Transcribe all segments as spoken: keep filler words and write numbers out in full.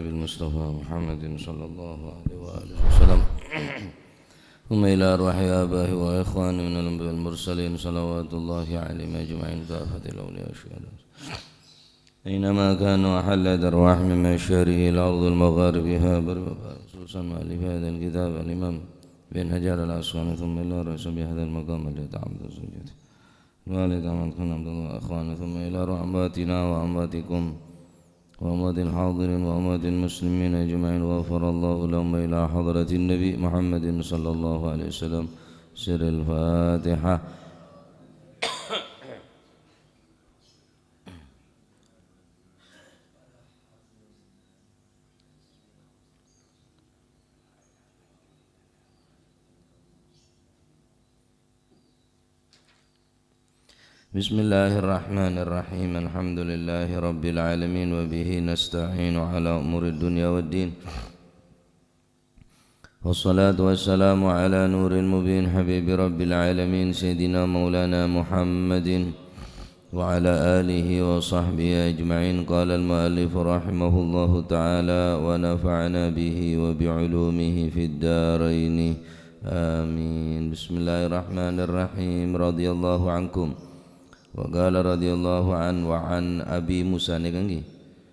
بالمصطفى محمد صلى الله عليه وآله وسلم. ثم إلى أرواح آبائه وإخوانه من الأنبياء والمرسلين صلوات الله عليهم أجمعين كافة الأولياء والشهداء. أينما كانوا أحلت أرواحهم من مشارق الأرض ومغاربها برها وبحرها، خصوصا مؤلف هذا الكتاب الإمام بن حجر العسقلاني، ثم إلى رئيس بهذا المقام الذي تعمد السجود. وعلى تعمد خان عبد الله أخوانا، ثم إلى أرواح أمواتنا وأمواتكم وأموات الحاضرين وأموات المسلمين أجمعين، غفر الله لهم، وإلى حضرة النبي محمد صلى الله عليه وسلم. سر الفاتحة. بسم الله الرحمن الرحيم. الحمد لله رب العالمين، وبه نستعين على أمور الدنيا والدين. والصلاة والسلام على نور المبين، حبيب رب العالمين، سيدنا مولانا محمد وعلى آله وصحبه أجمعين. قال المؤلف رحمه الله تعالى، ونفعنا به وبعلومه في الدارين. آمين. بسم الله الرحمن الرحيم. رضي الله عنكم. Wa qala radhiyallahu an, wa an Abi Musa, nèka ngghi.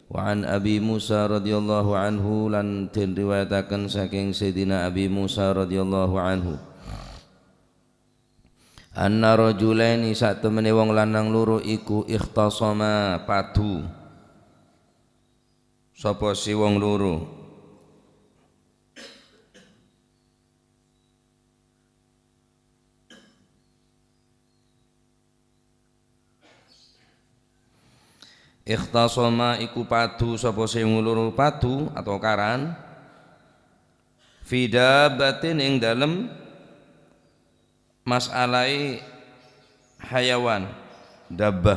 Wa an Abi Musa radhiyallahu anhu, lan den riwayataken saking Sayyidina Abi Musa radhiyallahu anhu. Anna rajulaini, satemene wong lanang loro iku ikhtasama, padu. Sapa si wong loro? Ikhtasama iku padu, sapa sing nguluru padu atau karan, fi dabbatin, ing dalem mas'alahe hayawan, dabbah,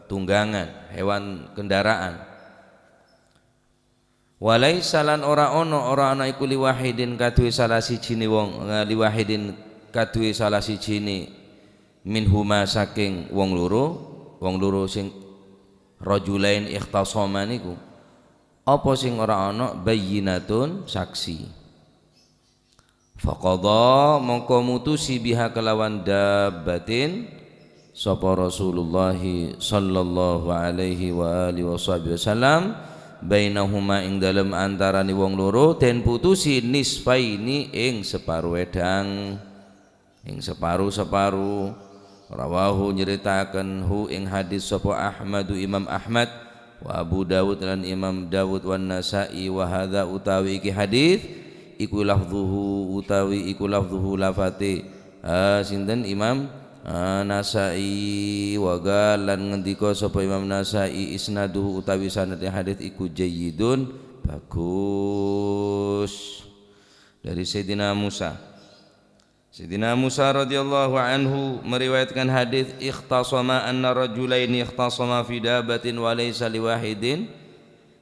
tunggangan, hewan kendaraan. Wa laisa, lan ora ana, ora ana iku liwahidin kaduwe salah sijine wong, eh, liwahidin kaduwe salah sijine minhuma saking wong loro, wong loro sing rajulain ikhtasama niku. Apa sing ora ana? Bayyinatun, saksi. Faqadha, mongko mutusi, biha kelawan dabbatin, sapa Rasulullah sallallahu alaihi wa alihi wasahbihi wasallam, bainahuma, ing dalem antarane wong loro, den putusi, nisfaini, ing separo wedang, ing separo-separo. Rawahu, nyeritaken, hu, ing hadis, sapa Ahmadu, Imam Ahmad, wa Abu Dawud, lan Imam Dawud, wan Nasa'i, wa hadza, utawi iki hadis, iku lafdhuhu, utawi iku lafdhuhu, lafate, ah, sinten, Imam, ah, Nasa'i, wa qala, lan ngendika sapa Imam Nasa'i, isnaduhu, utawi sanade hadis iku jayyidun, bagus. Dari Sayyidina Musa. Sayyidina Musa radhiyallahu anhu meriwayatkan hadis, "Ikhtasama anna rajulaini ikhtasama fi dabbatin wa laysa liwahidin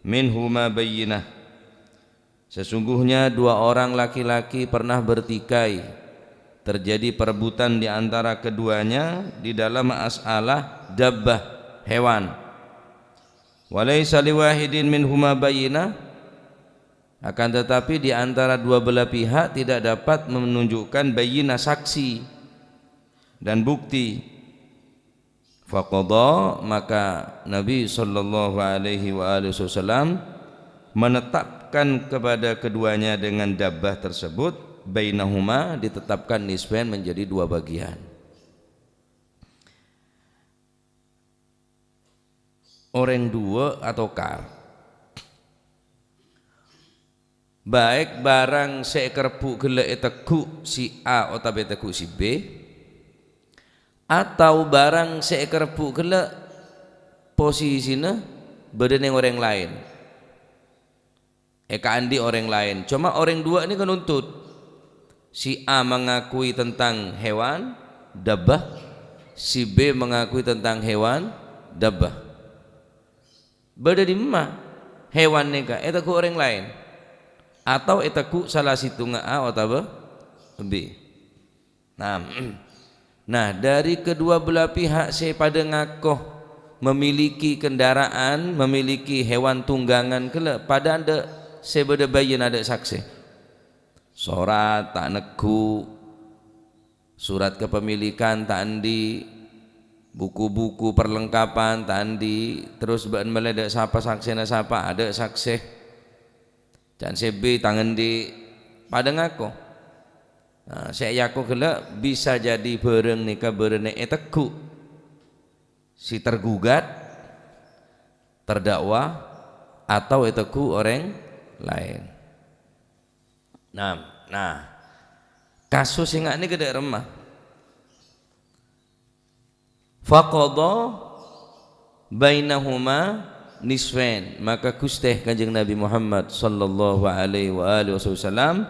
minhuma bayyinah." Sesungguhnya dua orang laki-laki pernah bertikai, terjadi perebutan di antara keduanya di dalam masalah dabbah, hewan. "Wa laysa liwahidin minhuma bayyinah." Akan tetapi, di antara dua belah pihak tidak dapat menunjukkan bayyinah, saksi, dan bukti. Faqadha, maka Nabi sallallahu alaihi wa alihi wasallam menetapkan kepada keduanya dengan dabbah tersebut, bainahuma, ditetapkan nisfain, menjadi dua bagian. Orèng duwâ' atokar. Baik barang sè èkarebbhu' ghellâ' ètegghu' si A otabâ ètegghu' si B, atau barang sè èkarebbhu' ghellâ' posisina bâdâ neng orèng laèn. Èkaandi' orèng laèn. Coma orèng duwâ' nèka nuntut. Si A mengakui tentang hewan, dabbah. Si B mengakui tentang hewan, dabbah. Bâdâ dimma hewan nèka ètegghu' orèng laèn, atau ètegghu' sala sèttongnga A otabâ B. Nah, nah, dari kedua belah pihak sè padâ ngako memiliki kendaraan, memiliki hewan tunggangan ghellâ', padâ endâ' sè bâdâ bâjâna adâ' saksè. Sorat ta' neggu', surat kepemilikan ta' andi', buku-buku perlengkapan ta' andi', terros bâ'na mellè dâ' sapa saksèna sapa, adâ' saksè. Can sè bi' ta' andi', padâ ngako. Nah, sè èako ghellâ' bisa jadi bârâng nèka bârâna èteggu' si tergugat, terdakwa, atau èteggu' orèng laèn. Nah, nah, kasus sè nga' nèka dâ' remma. Faqadha bainahuma nisfain, maka Ghustè Kanjeng Nabi Muhammad sallallahu alaihi wa alihi wasallam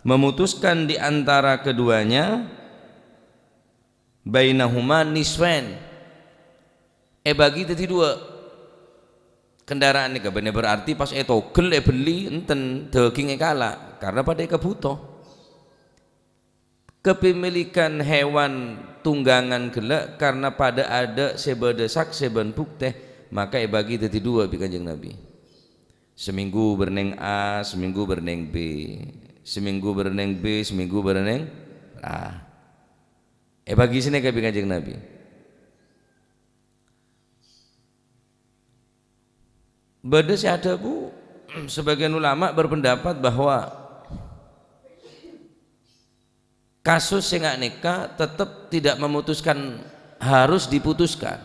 memutuskan di antara keduanya, bainahuma nisfain, èbâgi dhâddhi duwâ'. Kendaraan nèka bânnè berarti pas ètogel, èbelli, enten dâging èkala', karena padâ èkabhuto. Kepemilikan hewan tunggangan ghellâ' karena padâ adâ' sè bâdâ saksè bân buktè, maka èbâgi dhâddhi duwâ' bi' Kanjeng Nabi. Seminggu bârnèng A, seminggu bârnèng B. Seminggu bârnèng B, seminggu bârnèng A. Èbâgi sanèka bi' Kanjeng Nabi. Bâdâ sè adhâbu, sebagian ulama berpendapat bahwa kasus sè nga' nèka tetep tidak memutuskan, harus diputuskan.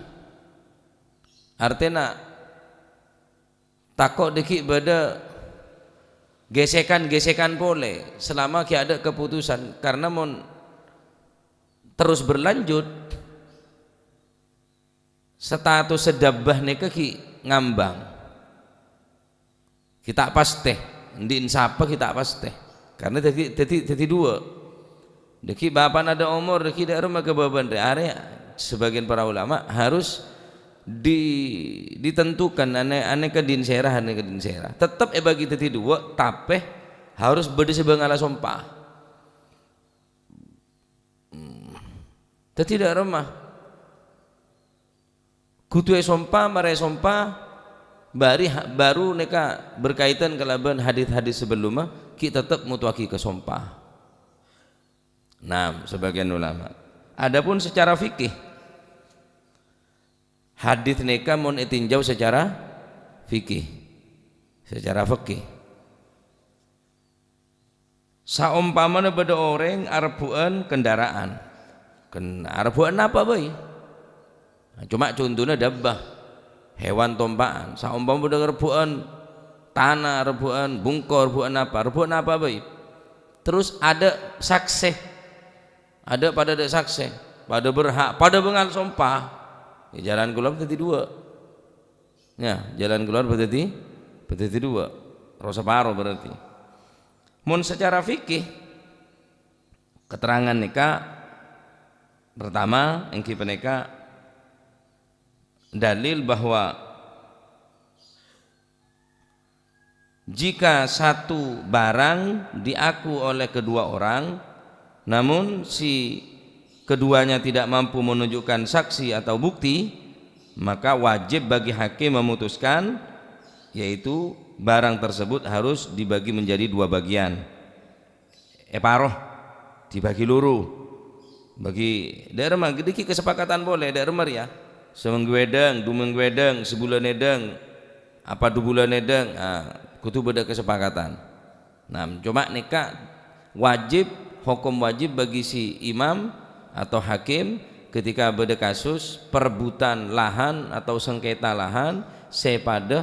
Artèna, tako' dâgghi' bâdâ gesekan-gesekan polè selama ghi' adâ' keputusan, karena mon terus berlanjut, status sè dâbbâ nèka ghi' ngambang. Ghi' ta' pastè, andi' sapa ghi' ta' pastè. Karena dhâddhi, dhâddhi, dhâddhi duwâ'. Dâgghi' bapa'na adâ' omor, dâgghi' dâ' remma ka bâbâna rè-arè, sebagian para ulama harus di-, ditentukan, anè-, anèka din sèra, anèka din sèra. Tetep èbâgi dhâddhi duwâ', tapè harus bâdâ sè bângalla sompa. Hmm. Dhâddhi dâ' remma. Kodhu èsompa, marè èsompa, bâri ha-, baru nèka berkaitan kalabân hadis-hadis sabellumma, ghi' tetep motoaghi ka sompa. Nah, sebagian ulama. Adapun secara fikih, hadis nèka mon ètinjau secara fikih. Secara fikih. Saompamana bâdâ orèng arebbhu'ân kendaraan. Ken-, arebbhu'ân napa bhâi? Nah, coma contona dâbbâ, hewan tompa'an. Saompama bâdâ arebbhu'ân tana, arebbhu'ân bungko, arebbhu'ân napa, arebbhu'ân napa bhâi? Terros adâ' saksè. Adâ' padâ adâ' saksè. Padâ berhak, padâ bângal sompa. Ya, jalan keluar dhâddhi duwâ'. Ya, jalan keluar dhâddhi, dhâddhi duwâ'. Ro saparo berarti. Mon secara fikih, keterangan nèka, pertama, èngghi panèka dalil bahwa jika satu barang diaku oleh kedua orang, namun si keduanya tidak mampu menunjukkan saksi atau bukti, maka wajib bagi hakim memutuskan, yaitu barang tersebut harus dibagi menjadi dua bagian. Èparo, dibagi loro. Bagi dâ' remma, dhâddhi kesepakatan polè, dâ' remma rèya. Samèngghu èdâng, du mèngghu èdâng, sabulân èdâng, apa du bulân èdâng, ah, kodhu bâdâ kesepakatan. Nah, coma nèka wajib, hokom wajib bagi si imam atau hakim ketika bâdâ kasus perebutan lahan atau sengketa lahan sè padâ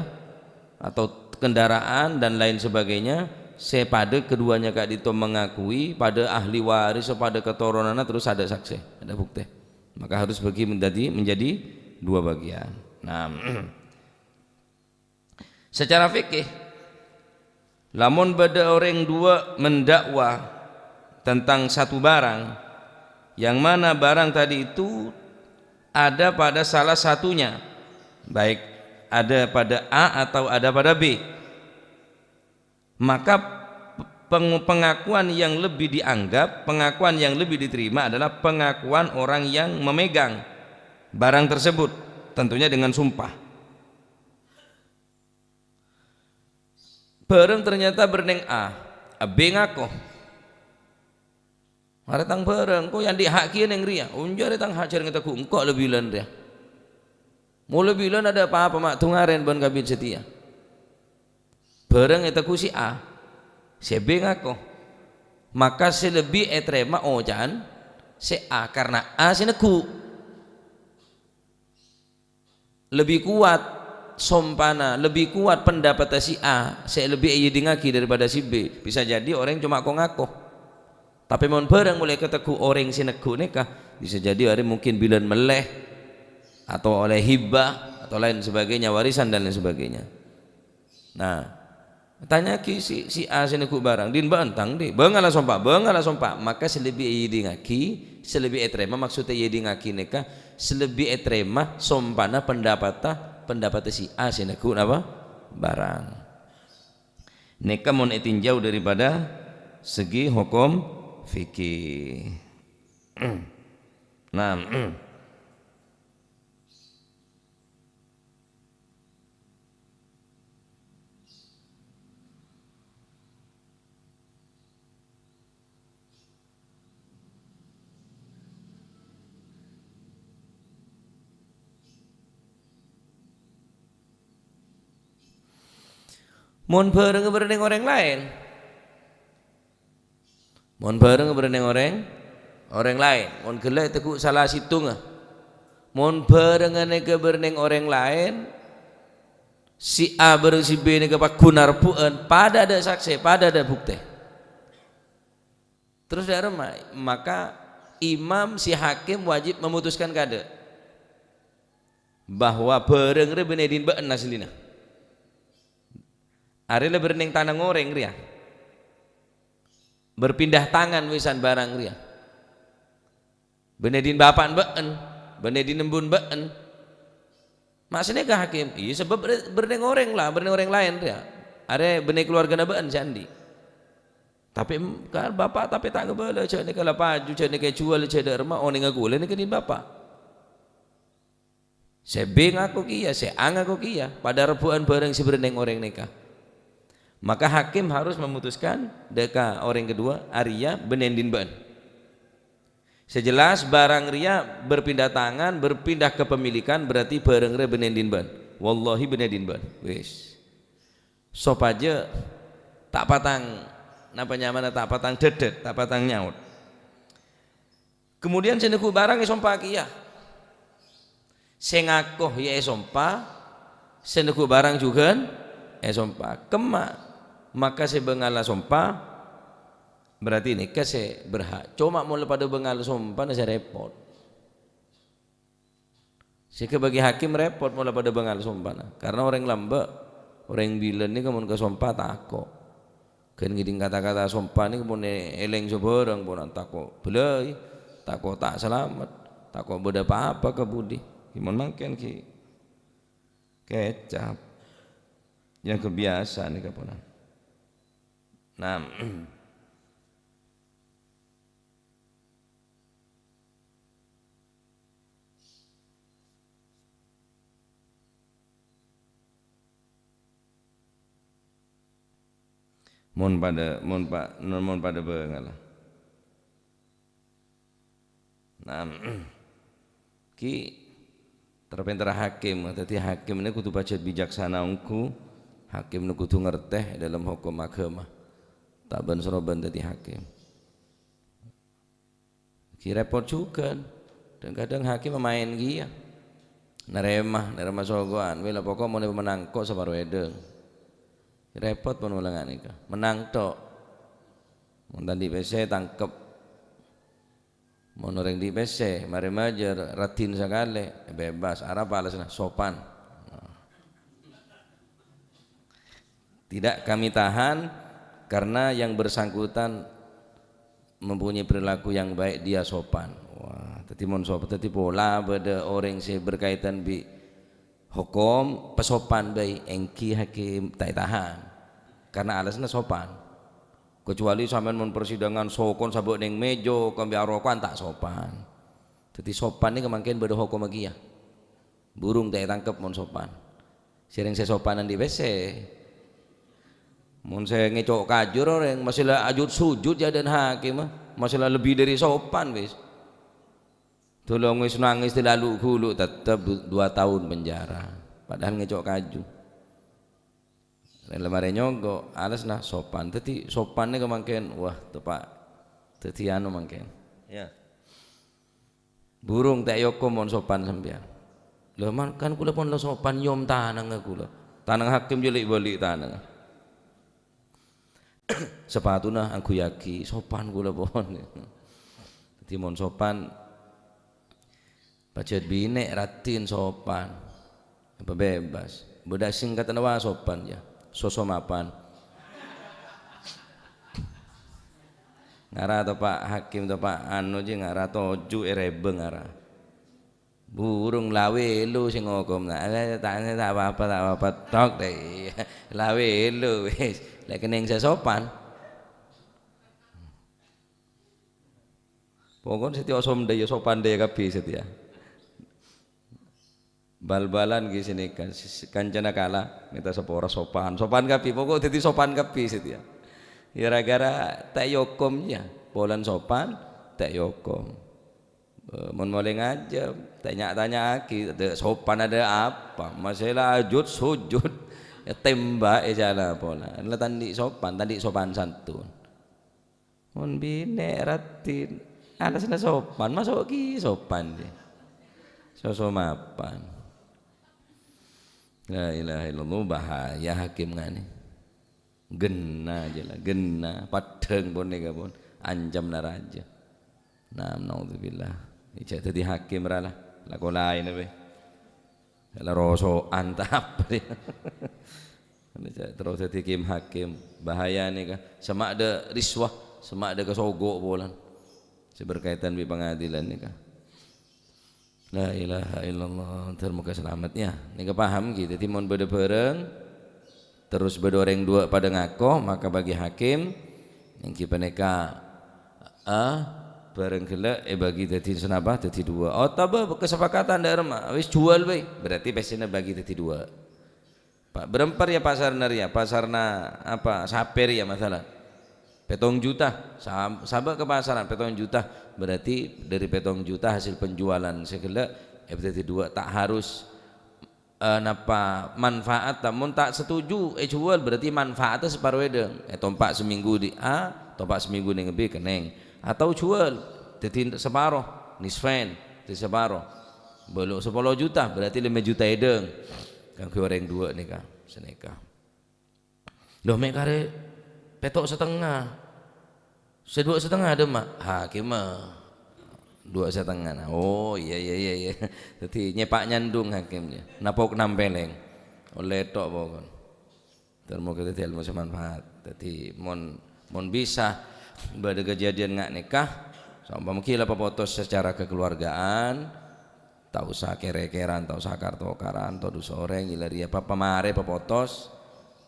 atau kendaraan dan lain sebagainya, sè padâ keduanya ka'dinto mengakui, padâ ahli waris, padâ katoronanna, terros adâ' saksè, adâ' buktè. Maka harus bagi menjadi, menjadi dua bagian. Nah, secara fikih, lamon bâdâ orèng duwâ' mendakwa tentang satu barang, yang mana barang tadi itu ada pada salah satunya, baik ada pada A atau ada pada B, maka peng-, pengakuan yang lebih dianggap, pengakuan yang lebih diterima adalah pengakuan orang yang memegang barang tersebut, tentunya dengan sumpah. Bhârâng ternyata bârnèng A, A B ngako. "Arèya tang bhârâng, ko' yâ andi' ha' kèya neng rèya." "Onjâ, arèya tang ha', jhârèng ètegghu' engko' la bilân rèya. Mola bilân adâ' pa-apa, ma' dungaren bân kabin satèya." Bhârâng ètegghu' si A, si B ngako. Maka sè lebbi ètarèma oca'an si A, karna A sè negghu'. Lebbi kowat sompana, lebbi kowat pendapatta si A sè lebbi èèdingngaghi daripada si B. Bisa jadi orèng coma ko-ngako. Tapè mon bhârâng molaè èkategghu' orèng sè negghu' nèka, bisa jadi orèng mungkin bilân mellè, atau oleh hibah, atau lain sebagainya, warisan dan lain sebagainya. Nah, tanya'aghi si, si A sè negghu' bhârâng, "Din bâ'na tang, Di'?" "Bângalla sompa, bângalla sompa." Maka sè lebbi èèdingngaghi, sè lebbi ètarèma, maksudda èèdingngaghi nèka, sè lebbi ètarèma sompana pendapatta, pendapatta si A sè negghu' napa? Bhârâng. Nèka mon ètinjau daripada segi hokom fikih. Nah, mon bhârâng bârnèng orèng laèn, Mon bhârâng bârnèng orèng, orèng laèn. Mon ghellâ' ètegghu' sala sèttonga. Mon bhârângnga nèka bârnèng orèng laèn, si A bârâng si B nèka paggun arebbu'ân, padâ adâ' saksè, padâ adâ' buktè. Terros dâ' remma, maka imam si hakim wajib memutuskan kadâ' bahwa bhârâng rè bânnè din bâ'na asllina. Arè la bârnèng tanang orèng rèya. Berpindah tangan wisan bhârâng rèya. Bânnè din bapa'na bâ'na, bânnè din embu'na bâ'na. Ma' sanèka hakim, iyâ sabâb bâr-, bârnèng orèng la, bârnèng orèng laèn rèya. Arè bânnè kalowarghâna bâ'na sè andi'. Tapè em-, kan bapa' tapè ta' ngabâlâ, jhâ' nèka la paju, jhâ' nèka èjhuwâl, jhâ' dâ' remma onènga kaulâ nèka din bapa'. Sè B ngako kèya, sè A ngako kèya, padâ arebbu'ân bhârâng sè bârnèng orèng nèka. Maka hakim harus memutuskan dâ' ka orèng kedua, arèya bânnè din bâ'na. Sè jelas, bhârâng rèya berpindah tangan, berpindah kepemilikan, berarti bhârâng rè bânnè din bâ'na. Wallahi bânnè din bâ'na. Wis. Sopajâ ta' patang, napa nyamana, ta' patang dhâdhât, ta' patang nyaot. Kemudian sè neggu' bhârâng èsompa kèya. Sè ngako ya èsompa, sè neggu' bhârâng jhughân èsompa. Kemma, maka sè bângalla sompa, berarti nèka sè berhak. Coma mon la padâ bângalla sompana sè rèpot. Sèngghâ bagi hakim rèpot mon la padâ bângal sompana. Karna orèng lambâ', orèng bilân nèka mon ka sompa tako'. Ghân ngèdhing kata-kata sompa nèka mon è-, èlèng sabârâng, pon tako' bâlâi, tako' ta' salamet, tako' bâdâ pa-apa ka budi. Ghi mon mangkèn ghi kècap. Yang kebiasaan nèka ponan. Nah. Mon padâ, mon pa-, mon padâ bângalla. Nah, ghi ter-pènterra hakim. Dhâddhi hakim nèka kodhu pajhât bijaksana ongghu. Hakim nèka kodhu ngartè è dâlem hokom aghâma. Ta' bân-soroban dhâddhi hakim. Ghi rèpot jhughân. Dhâng-kadhâng hakim maèn kèya. Narèma, narèma sogo'an. Wè la pokok mon mennang ko' saparo èdhâng. Rèpot mon molaè nèka. Mennang tho'. Mon ta' andi' pèssè, tangkep. Mon orèng andi' pèssè, marè majâr, raddhin sakalè, bebas. Arapa alasanna? Sopan. Tidak kami tahan karena yang bersangkutan mempunyai perilaku yang baik, dia sopan. Wah, dhâddhi mon sopan, dhâddhi pola bâdâ orèng sè berkaitan bi' hokom, pasopan bhâi, èngghi hakim ta' ètahan. Karna alasanna sopan. Kecuali sampèyan mon persidangan sokon sabâ' neng mèja, kambi aroko'an, ta' sopan. Dhâddhi sopan nèka mangkèn bâdâ hokomma kèya. Burung ta' ètangkep mon sopan. Sèrèng sè sopan andi' pèssè. Mon sè ngèco' kaju orèng, masè la ajut-sujud jâ' dâ' hakimma, masè la lebbi dâri sopan wis. Dulong wis nangès dilalu-ghulu, tettep du-, dua taon penjara. Padahal ngèco' kaju. Rèng la marè nyogok, alèsna sopan. Dâddhi sopan nèko mangkèn, wah, tepa' dâddhi anu mangkèn. Ya. Burung ta' èokom mon sopan sampèyan. Lha, man, kan kaulâ pon la sopan nyom tanangnga kaulâ. Tanang hakim jâ' li'-bâli' tanangnga. Sapatuna angghuyyaghi, sopan kaulâ pon. Dâddhi mon sopan, pajhât binè' raddhin sopan. Apa bebas. Bâdâ singkatanna wa sopan, ya. Sosomapan. Ngara topa' hakim, topa' anu jiyâ ngara toju' èrèbâng ngara. Burung la wèlo sè ngokomna. Eh, ta', ta' apa-apa, ta' apa-apa. Tok deh. La wèlo wis. Lè' kennèng sè sopan. Pokon sè tèo somdhâ ya sopan dhâ' kabbhi satèya. Bal-balan ghi' sanèka, s-, s-, kancana kala, mènta sapora sopan. Sopan kabbhi, pokok dâddhi sopan kabbhi satèya. Ya, gara-gara ta' èokom, ya. Polana sopan, ta' èokom. Eh, mon molè ngajhâb, tanya-tanya'aghi, "Ada sopan ada apa?" Masè la ajut-sujud, ya, tembak, ya, jâlâ pola. La ta' andi' sopan, ta' andi' sopan santun. Mon binè' raddhin, alèsna sopan, maso' ghi' sopan, ya. Sosomapan. La ilaha illallah, bahaya hakim ngani. Ghenna jâ la, ghenna. Paddhâng pon nèka pon. Ancamna rajâ. Nah, naudzubillah. Jhâ' dâddhi hakim ra la. Lako laènna bhâi. La roso'an ta' apa. Jhâ' terros dâddhi kim hakim. Bahaya nèka. Sè ma' dâ' riswa, sè ma' dâ' kasogo' polana. Sè berkaitan bi' pangadilan nèka. La ilaha illallah, ter-, moga salamet, ya. Nèka paham, ghi? Dâddhi, mon bâdâ bhârâng, terros bâdâ orèng duwâ' padâ ngako, maka bagi hakim, èngghi panèka, a, bhârâng ghellâ' èbâgi dâddhi sanapa? Dâddhi duwâ'. Otabâ kasepakatan dâ' remma, wis juwâl bhâi, berarti pèssèna bâgi dâddhi duwâ'. Pa-, bârâmpa rèya pasarna rèya? Pasarna apa? Sapè rèya, masalan. Pèttong juta. Sa-, sabâ' ka pasaran pèttong juta. Berarti dâri pèttong juta hasil penjualan sè ghellâ' èpadâddhi duwâ', ta' harus, eh, napa manfaat. Ta-, mon ta' setuju èjuwâl, berarti manfaatnya saparo èdhâng. Ètompa' samènggu dhi' A, tompa' samènggu nèng B, kennèng. Atau juwâl, dâddhi saparo, nisfain, dâddhi saparo. Bâlu sapolo juta, berarti lèma juta èdhâng. Kaangghuy orèng duwâ' nèka, sanèka. Lho, mè' karè pètto' satengnga. Sè duwâ' satengnga dâmma? Hakimma. Duwâ' satengnga. Nah, oh, iyâ, iyâ, iyâ, iyâ. Dâddhi nyèpa' nyandhung hakimnya. Napok nampèlèng. Ollè tok pokon. Ter-, moga dâddhi èlmo sè manfaat. Dâddhi mon, mon bisa bâdâ kejadian nga' nèka, saompama ghi' la papotos secara kekeluargaan, ta' osa kèr-kèran, ta' osa kar-tokaran, todus orèng, ghi' la rèya pa-, pamarè papotos,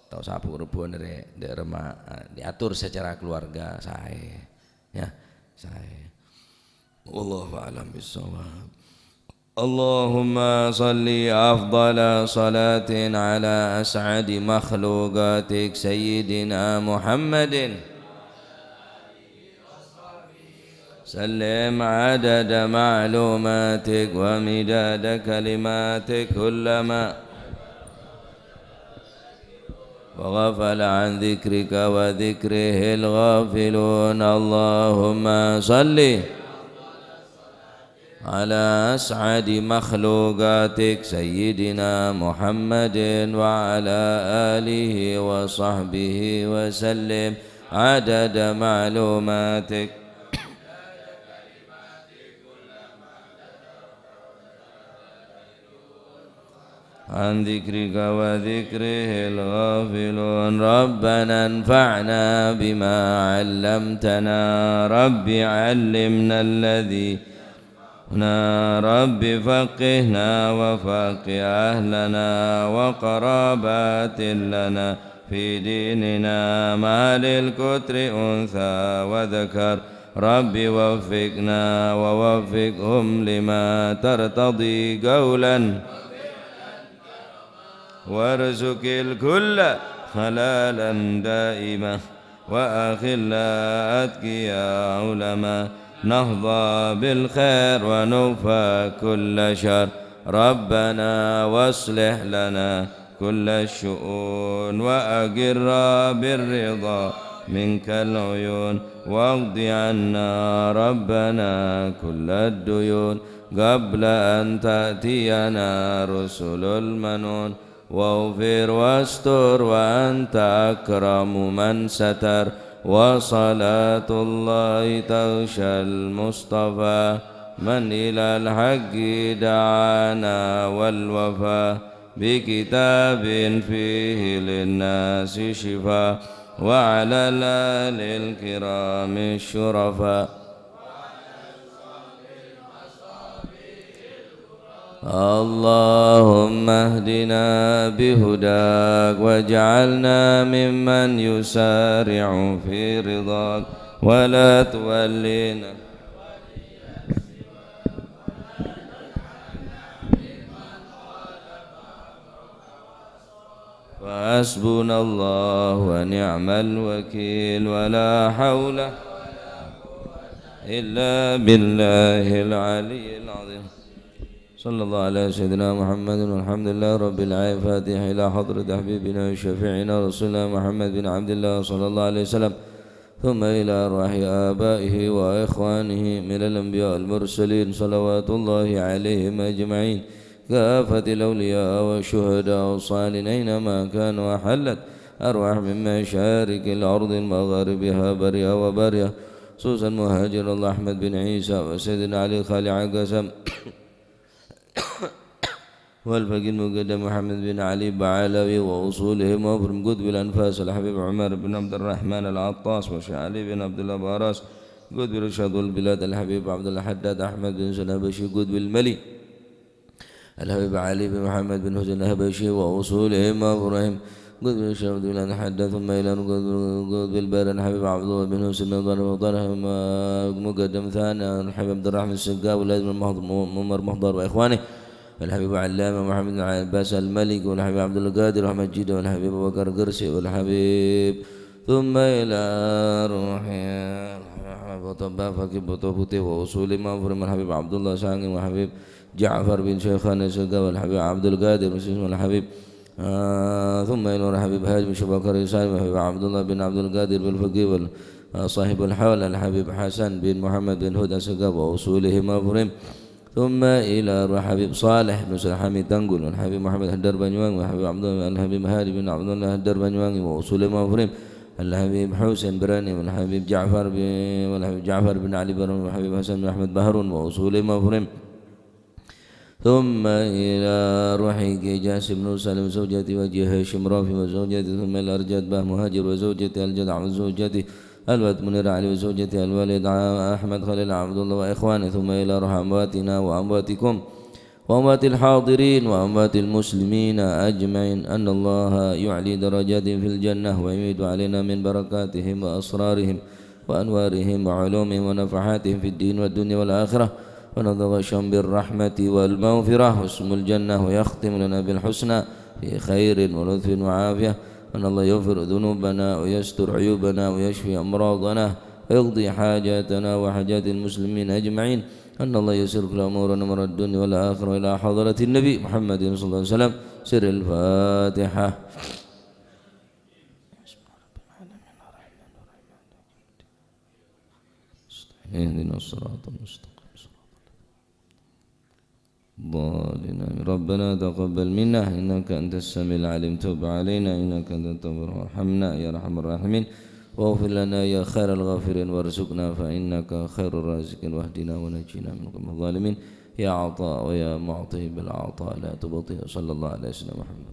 ta' osa bu-, rebbhuwân dâri, dâ' remma, eh, diatur secara keluarga saè. Ya, saè. Wallahu a'lam bissawab. اللهم صل أفضل صلاة على أسعد مخلوقاتك سيدنا محمد. سلم عدد معلوماتك ومداد كلماتك كلما وغفل عن ذكرك وذكره الغافلون. اللهم صل على أسعد مخلوقاتك سيدنا محمد وعلى آله وصحبه وسلم عدد معلوماتك. عن ذكرك وذكره الغافلون. ربنا انفعنا بما علمتنا. رب علمنا الذي ينفعنا. رب فقهنا وفقه أهلنا وقرابات لنا في ديننا مع للكتر أنثى وذكر. رب وفقنا ووفقهم لما ترتضي قولا وارزق الكل حلالا دائما، وأخلاء أتقياء علماء، نحظى بالخير ونكفى كل شر. ربنا واصلح لنا كل الشؤون، وأقر بالرضا منك العيون، واقض عنا ربنا كل الديون، قبل أن تأتينا رسل المنون. واغفر واستر وأنت أكرم من ستر، وصلاة الله تغشى المصطفى، من إلى الحق دعانا والوفا، بكتاب فيه للناس شفاء، وعلى الآل الكرام الشرفاء. اللهم اهدنا بهداك واجعلنا ممن يسارع في رضاك ولا تولنا فحسبنا الله ونعم الوكيل، ولا حول إلا بالله العلي العظيم. صلى الله على سيدنا محمد، والحمد لله رب العالمين. الفاتحة إلى حضرة حبيبنا وشفيعنا رسول الله محمد بن عبد الله صلى الله عليه وسلم. ثم إلى أرواح آبائه وإخوانه من الأنبياء والمرسلين صلوات الله عليهم أجمعين، كافة الأولياء والشهداء والصالحين أينما كانوا وحلت أرواح من مشارق الأرض ومغاربها برها وبرها، خصوصا مهاجر الله أحمد بن عيسى وسيدنا علي خالع قسم والفقيه المقدم محمد بن علي بعلوي وأصولهم وفرهم قطب الأنفاس الحبيب عمر بن عبد الرحمن العطاس وشيخ علي بن عبد الله باراس قطب رشاد البلاد الحبيب عبد الله حداد أحمد بن سنابشي قطب الملي الحبيب علي بن محمد بن حسين الحبشي وأصولهم وفروعهم قطب رشاد البلاد حداد ثم إلى قطب البلاد الحبيب عبد الله بن حسين بن عبد المطلب مقدم ثاني الحبيب عبد الرحمن السقاف والحبيب عمر محضر وإخوانه الحبيب علامة محمد بن عباس الملك والحبيب عبد القادر أحمد جدة والحبيب أبو بكر قرسي والحبيب ثم إلى روح الحبيب أبو طباء فقيه بوتو فوتي وأصول إمام فريم الحبيب عبد الله سانغي والحبيب جعفر بن شيخان السقاف والحبيب عبد القادر بن سيسم والحبيب آه، ثم إلى الحبيب هاشم شبكر سالم والحبيب عبد الله بن عبد القادر بالفقيه وال-، آه، صاحب الحول الحبيب حسن بن محمد بن هدى السقاف وأصولهم وفروعهم ثم إلى روح حبيب صالح بن سلحمي تنقل والحبيب محمد هدار بنيوان والحبيب عبد الله الحبيب هادي بن عبد الله هدار بنيوان وأصولهم وفروعهم الحبيب حسين براني والحبيب جعفر ب-، والحبيب جعفر بن علي براني والحبيب حسن بن أحمد بحرون وأصولهم وفروعهم ثم إلى روح كي جاسم بن سالم وزوجته وجي هاشم رافي وزوجته ثم إلى أرجاد باه مهاجر وزوجته الجد عبد وزوجته الوالد منير علي وزوجته الوالد أحمد خليل عبد الله وإخوانه ثم إلى روح أمواتنا وأمواتكم وأموات الحاضرين وأموات المسلمين أجمعين أن الله يعلي درجاتهم في الجنة ويمد علينا من بركاتهم وأسرارهم وأنوارهم وعلومهم ونفحاتهم في الدين والدنيا والآخرة ونتغشاهم بالرحمة والمغفرة واسم الجنة ويختم لنا بالحسنى في خير ولطف وعافية وأن الله يغفر ذنوبنا ويستر عيوبنا ويشفي أمراضنا ويقضي حاجاتنا وحاجات المسلمين أجمعين أن الله يسر كل أمورنا أمور الدنيا والآخرة إلى حضرة النبي محمد صلى الله عليه وسلم. سر الفاتحة. اهدنا الصراط المستقيم. صراط الضالين. آمين. ربنا تقبل منا إنك أنت السميع العليم. تب علينا إنك أنت التواب الرحيم. وارحمنا يا أرحم الراحمين. واغفر لنا يا خير الغافرين. وارزقنا فإنك خير الرازقين. واهدنا ونجنا من القوم الظالمين. يا عطاء ويا معطي بالعطاء لا تبطئ. صلى الله على سيدنا محمد.